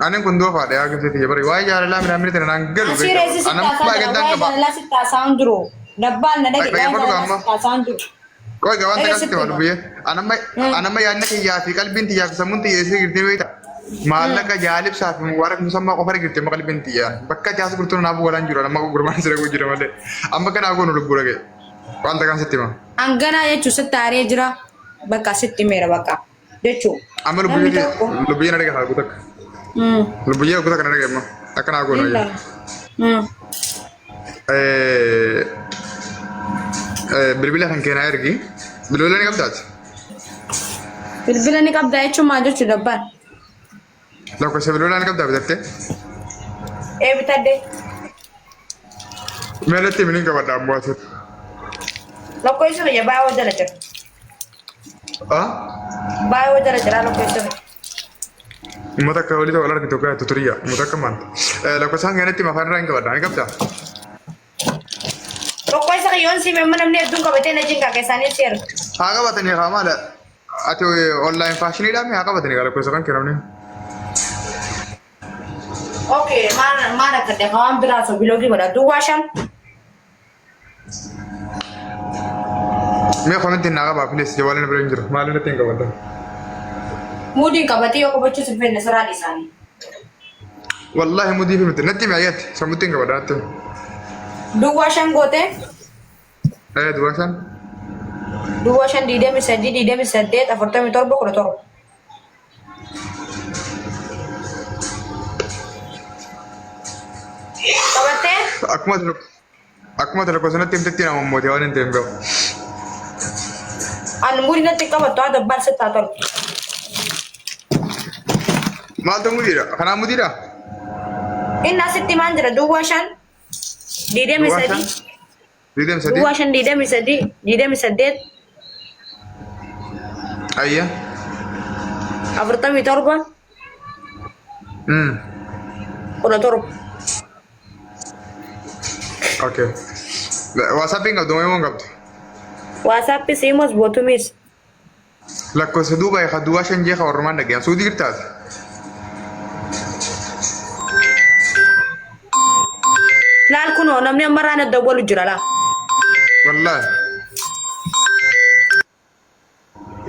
Ani kun doofaadha yaa gibsee tiyya bari waa'ee jaalalaa midhaan tana naan galu Asii beekta. reessi sitti Anam haasaa baay'ee jira. gaddaan Waa'ee qaba. jaalalaa sitti haasaa hin jiru. Dabbaan na dhage waa'ee Dhaggeeffadhu jaalalaa amma. sitti haasaa hin jiru. Qoy gabaan Dhage takka sitti sitti hima hima. lubbiyyee. Anamma yaadni kiyyaa fi qalbiin tiyyaa fi sammuun tiyya eessa jirti beekta? Maallaqa jaalibsaa fi mubaarak musammaa qofa jirti amma qalbiin tiyyaa. Bakka jaas gurtuun naaf walaan jiru amma gurmaan sira jira malee. Amma kanaa goonu lubbuu dhage. Waan takkaan sitti hima. Hanganaa jechuun sitti aaree jira. Bakka sitti himeera bakka. Jechuun. Amma Namni lubbiyyee tokko. lubbiyyee na dhagahaa guutakka. Lubbiyyee guutakka na dhagahe amma. Akkanaa goonu. Illa. Bilbila kan keenaa ergi. Bilbila ni qabdaati. Bilbila ni qabdaa jechuun maal jechuu dabbaan? Lakkoofsa bilbilaa ni qabdaa bitattee. Ee bitadde. Mee natti himi ni qabadha ammoo ati. Lakkoofsa biyya baay'ee jala jira. Ah? Baay'ee jala jira lakkoofsa biyya. Uummata akka walii wal argitu akka tuturiya. Uummata akka maal? Lakkoofsa hanga natti himi afaan irraa hin qabadha. Ni qabdaa? Lakkoofsa kiyyoon siime amma namni hedduun qabatee na jinqaa keessaanii si erga. Haa qabatanii haa maala? Ati online faashiniidhaa mi haa qabatanii gaa lakkoofsa kan kee namni? Okay, maal maal akka ta'e waan biraa osoo biloogii godha. Duwwaa shan. Mee komentiin naa qabaa please jawaaleen bira hin jiru. Maal irratti hin qabadda? Muudiin qabatee yoo qabachuu si fedhe sirraa dhiisaanii. Wallaahi mudii fi miti. Natti himi ayyaatti. Sammuutti hin qabadda natti himi. Duwwaa shan gootee Ee duwwaa shan. duwwaa shan 23 28 47 17. Qabattee? Akkuma akkuma lakkoofsa natti himtetti nama mootii waan hin ta'in beeku. Ani muudii natti hin qabattu haa dabbaan sitti haa tolu. Maaltu mudiidha? Kanaa mudiidha? Inni asitti maan jira duwwaa shan digdami Duwwaa shan sadii 23. Duwwaa shan 23 28 Ayya. 47 17. Okay. WhatsApp hin qabdu moo hin qabdu? WhatsAppis imos botumis. Lakkoofsa duuba eegaa duwwaa shan jeeqa warrumaan dhaga'an. Suudii jirtaati. Laal kunoo namni ammarraa na dawwalu jira laa. Wallaahi.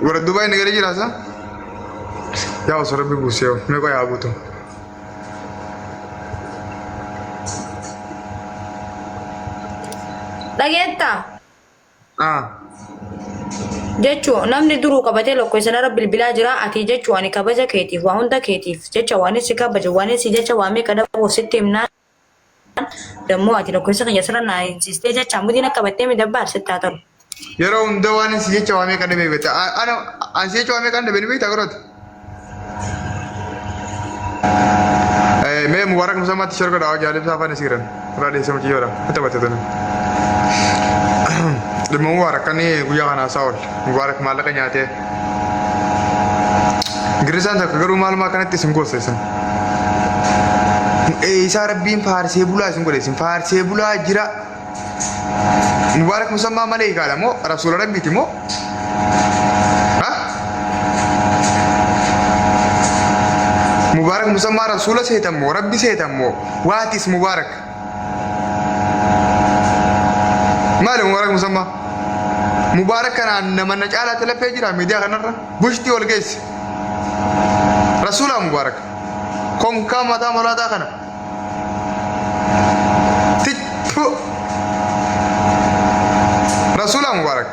Warra Dubaay inni gadi jiraasa? Yaa osoo rabbi buusee hoo meeqa yaa guutu. Dhageettaa? Ah. Jechu namni duruu qabatee lakkoofsa narra bilbilaa jira ati jechu ani kabaja keetiif waa hunda keetiif jecha waan si kabaja waan si jecha waa meeqa dhabuuf sitti himnaan dammoo ati lakkoofsa kiyya sirra naa hinsistee jecha mudiin akka qabattee mi dabbaar sitti haa tolu. Yeroo hunda waan si jecha waa meeqa dhabee beekta. Ana an si jecha waa meeqa dhabee ni beekta garooti. Mee Mubarak Musammaatti share godhaa jaalibsaa afaan isiiran. Irraa dhiyeessee mucayyoodha. Itti taphatte tuni. Dhimma Mubarak kan guyyaa kana haasaa oole. Mubarak maallaqa nyaatee. Girrisaan takka garuu maalumaa kanatti isin gorsa isin. Isaa rabbiin faarsee bulaa isin godhe isin faarsee bulaa jira. Mubaarak Musammaa malee hiikaadha moo rasuula rabbiiti moo? Ha? Mubaarak Musammaa rasuula seetan moo rabbi seetan moo what is Mubaarak? Maali Mubaarak Musammaa? Mubaarak kanaan nama na caalaatti laphee jira miidiyaa kanarra bushtii wal geesse. Rasuula Mubaarak konkaa mataa molaataa kana. Fu. Rasuula Mubarak.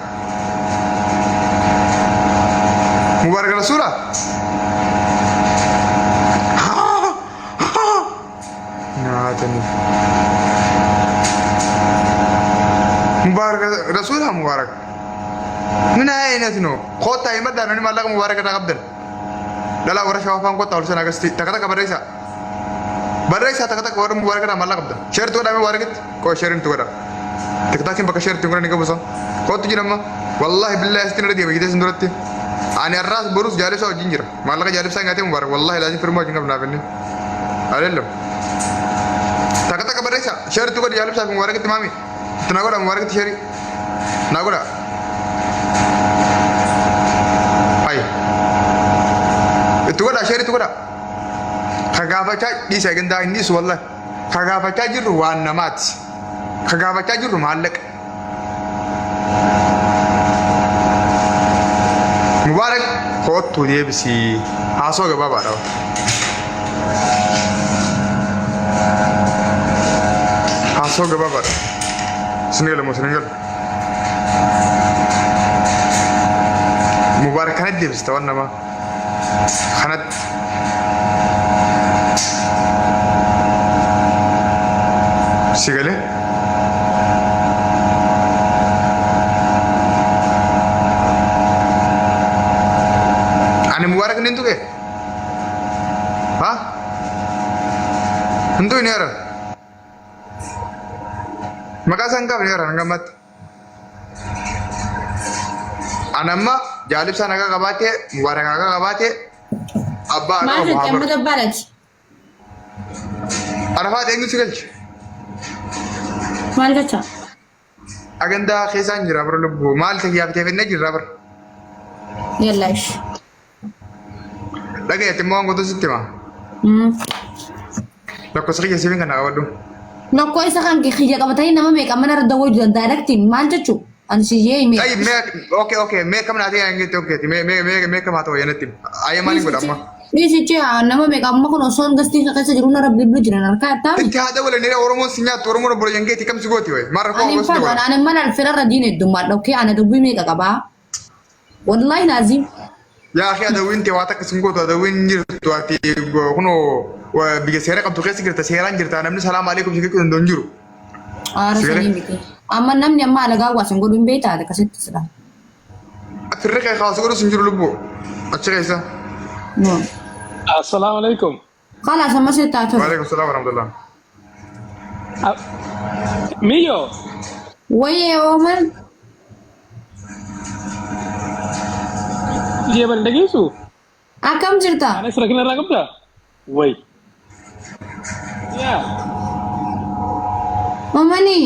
Mubarak Rasuula. Nyaatanii. Mubarak Rasuula Mubarak. Min ayinat no. Kottaa himadhaa namni maallaqa Mubarak irraa qabdan. Dhalaa warra shawaa afaan kottaa ol sana agarsiisi. Takka takka barreessaa. Barreessaa takka takka warra Mubaarak irraa maallaqa qabda. Sheertu godhaa mee Mubaarakitti? Qoo sheerin tu godhaa. Tiktaakiin bakka sheertu godhan ni qabu isa. Kottu jira amma. Wallaahi billaahi asitti nirra deema jitee sin duratti. Ani har'aas borus jaalibsaa wajjin jira. Maallaqa jaalibsaa nyaatee Mubaarak wallaahi laazim firmaa wajjin qabnaaf inni. Adeellam. Takka takka barreessaa. Sheertu godhi jaalibsaa fi Mubaarakitti maami. Itti naa godhaa Mubaarakitti sheerii. Naa godhaa. Hayi. Itti godhaa sheerii itti godhaa. Ka gaafachaa dhiisa gandaa hin dhiisu wallahi. Ka gaafachaa jirru waan namaati. Ka gaafachaa jirru maallaqa. Mubaarak koottuu deebisi. Haasoo gabaabaadha. Haasoo gabaabaadha. Isin gala moo isin hin galu? Mubaarak kanatti deebista waan namaa. Kanatti. Si galee? Ani Mubaarak nin tuqe? Ha? Hin tuqne yara. Maqaa isaan qabne yara hanga ammatti. Ani amma jaalibsaa nagaa qabaatee Mubaarak nagaa qabaatee abbaa Maal qabu jette haa amma baru. dabbaadhaati? Arafaat eenyu si galche? Maal jecha? Agandaa keessaan jira bara lubbuu maal ta'e fennee jirra bara. Yallaa ishi. Dhagayetti immoo waan guutuu sitti hima. Lakkoofsa kiyya siifin kana qabadhu. Lakkoofsa kan kiyya qabatanii nama meeqa mana irra dawwachuu danda'a daktiin maal jechuu? Ani siyyee himee. Tayyib mee okay okay mee kam naa ta'e hangeetti okay mee mee mee mee kam haa ta'u yanatti. Ayya maaliin godha amma? Dhiisichi nama meeqa amma kun osoo gastii keessa jiru narra bilbilu jiran harkaa ittaami. Itti haa dabalanii Oromoon si nyaattu Oromoon obbo Yangeetti kam si gooti wayi? Maal rakkoo Ani hin gosti fagu godha? ani mana firarra diin heddummaadha okay ana dubbii meeqa qabaa? Wallaahi laazim. Yaa akhi adawwiin tee waa takka sin gootu adawwiin hin jirtu ati kunoo biyya seera qabdu keessa jirta seeraan jirta namni salaam alaikum si jechuu danda'u hin jiru. Aara Si sanii galee? miti. Amma namni amma alagaa waa sin godhu hin beektaa akkasitti sila. Firri kee kaasuu godhus hin jiru lubbuu achi keessa. No. Assalamu alaikum. Kalaas amma sitti haa tolu. Waalaikum salaam warahmatullah. Miyyo, Wayyee ooman. Ijee bal dhageessu? Akkam jirta? Anas rakkina irraa qabdaa? Way. Yaa. Oomanii.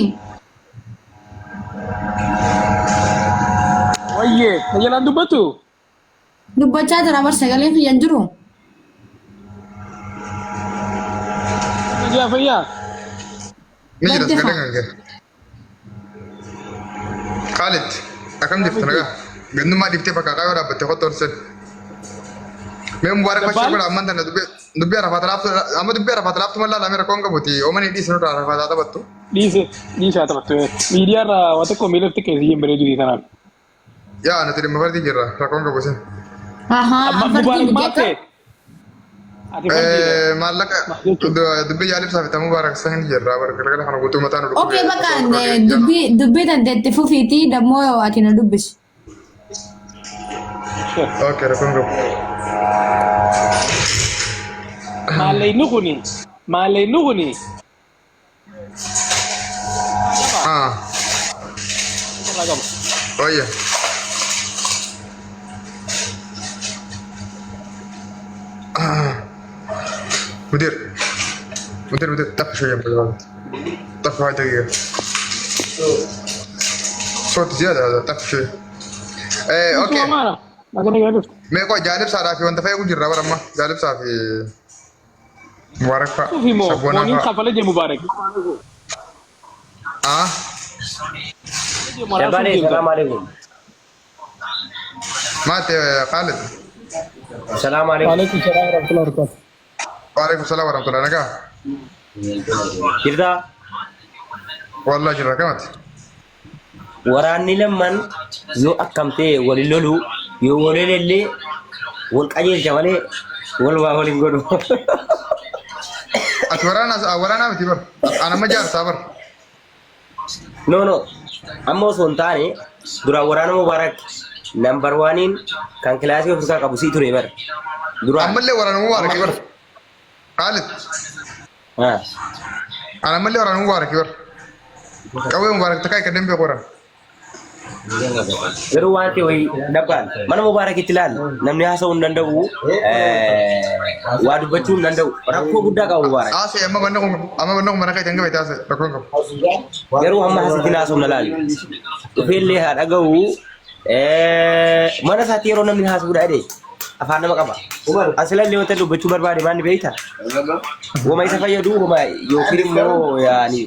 Wayyee, na jalaan dubbattu? Dubbachaa jira bar sagaleen kiyya hin jiru. Ijaa fayyaa. Ni jira Badde sagaleen haa. kan kee. Khalid, akkam jirtu nagaa? Gandummaa dhiiftee bakka qaayoo dhaabbatte kottu ol seen. Mee Mubaarak Bashir Dabbaan godha amman tana dubbii dubbii Arafaat laaftu amma dubbii Arafaat laaftu mallaa lamee rakkoon qabuti oomanii dhiisnu irraa Arafaat haa taphattu. Dhiise dhiise haa taphattu. Miidiyaa irraa waa tokko miila xiqqeessi hin bareedu tanaan. Yaa nuti dhimma fardii jirra rakkoon qabu isin. Ahaa, Amma fardii Mubaarak miti maal akka. ta'e? Ati fardiidha. Maallaqa Maal jechuudha? dubbii jaalibsaa fi Mubaarak san jirra galgala kana guutuu mataa nu Okay, dhukkubee bakka osoo dura ga'e. dubbii dubbii dandeetti fufiitii dammoo yoo ati na dubbisi. Okay rakkoon qabu. Maallayni kuni maallayni kuni Ah, irraa qaba. wayya. مدير مدير مدير طفي شوية من طفي هاي دقيقة صوت زيادة هذا طفي شوية ايه Osoo اوكي maana. Maqaan egaa dhufte. ميكو جالب سارة في وانت فايق جرا برا ما جالب سارة في مبارك فا Suufi moo سبونا mooniin فا kafalee jee Mubaarak. اه Dabale, salam alaikum. ما ت خالد Salam alaikum. Waalaikum salaam warahmatullahi wabarakatuh. وعليكم السلام ورحمة الله نقا Jirta والله جرا كمت waraanni lamman yoo akkam ta'e wal lolu yoo wal lolellee wal qajeelcha malee wal waa wal hin godhu. ati waraana waraana miti bar ana ma jaarsaa bar No no amma osoo hin taane duraan waraana Mubaarak nambar waaniin kan kilaasii of harkaa qabu sii ture bar. Duraan. ammallee waraana mubaarak bar Khalid Ah. ana ammallee waraana mubaarak bar qawwee mubaarak takkaa ikka dambe qoran Garuu waan ta'e wayii dabbaan mana Mubaarakitti ilaali namni haasa'uu hin danda'u waa dubbachuu hin danda'u rakkoo guddaa qaba Mubaarak. Haasa'e amma banna kun amma banna kun mana keetiin gabaite haasa'e rakkoon qabu. Garuu hamma asitti haasofna laali. Dhufeellee haa dhaga'u mana isaatti yeroo namni haasa'uudha jedhe Afaan nama qaba. Asilallee wanta dubbachuu barbaade maal ni beekta? Wama isa fayyadu wama yookiin immoo yaani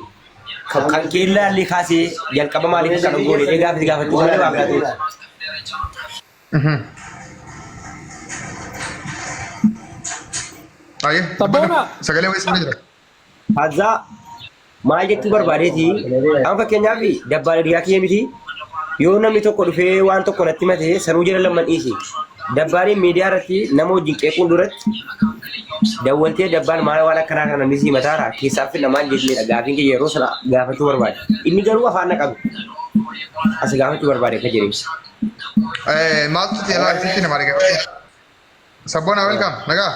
kan kan keellaallee kaasee jalqaba maaliif akka hin goone gaafa gaafachuu malee waan biraa ta'e. Ayyee. Sabboona. Sagalee wayii sirrii jira. Hazzaa maal jechuu barbaadeeti amma fakkeenyaaf dabbaan hiriyaa kiyya miti yoo namni tokko dhufee waan tokko natti himate sanuu jala lamman dhiisi. Dabbaaniin miidiyaa irratti nama wajjin qeequun duratti dawwaltee dabbaan maal waan akkanaa kana namni si himataara keessaa finna maal jetteedha gaafiin kiyya yeroo sana gaafachuu barbaade. Inni garuu afaan na qabe. As gaafachuu barbaade akka jedhe. Maaltu ta'e laata sitti nama argame? Sabboona welcome nagaa.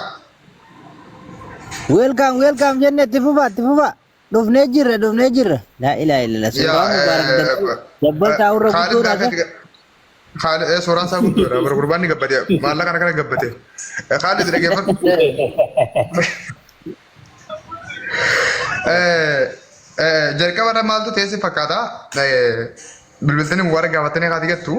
Welcome, welcome jenne itti fufa, itti fufa. Dhufnee jirra, dhufnee jirra. Laa ilaaha illallah. Suuraa Mubaarak dabbal taa'urra Khaalid guddoodha. gaafetti Khaalid suuraan isaa guddoodha. Bara gurbaan ni gabbate. Maallaqa kana kana gabbate. Khaalid dhaggeeffadhu. Jalqaba irra maaltu ta'e si fakkaata? Bilbiltanii Mubaarak gaafattanii haati gattu.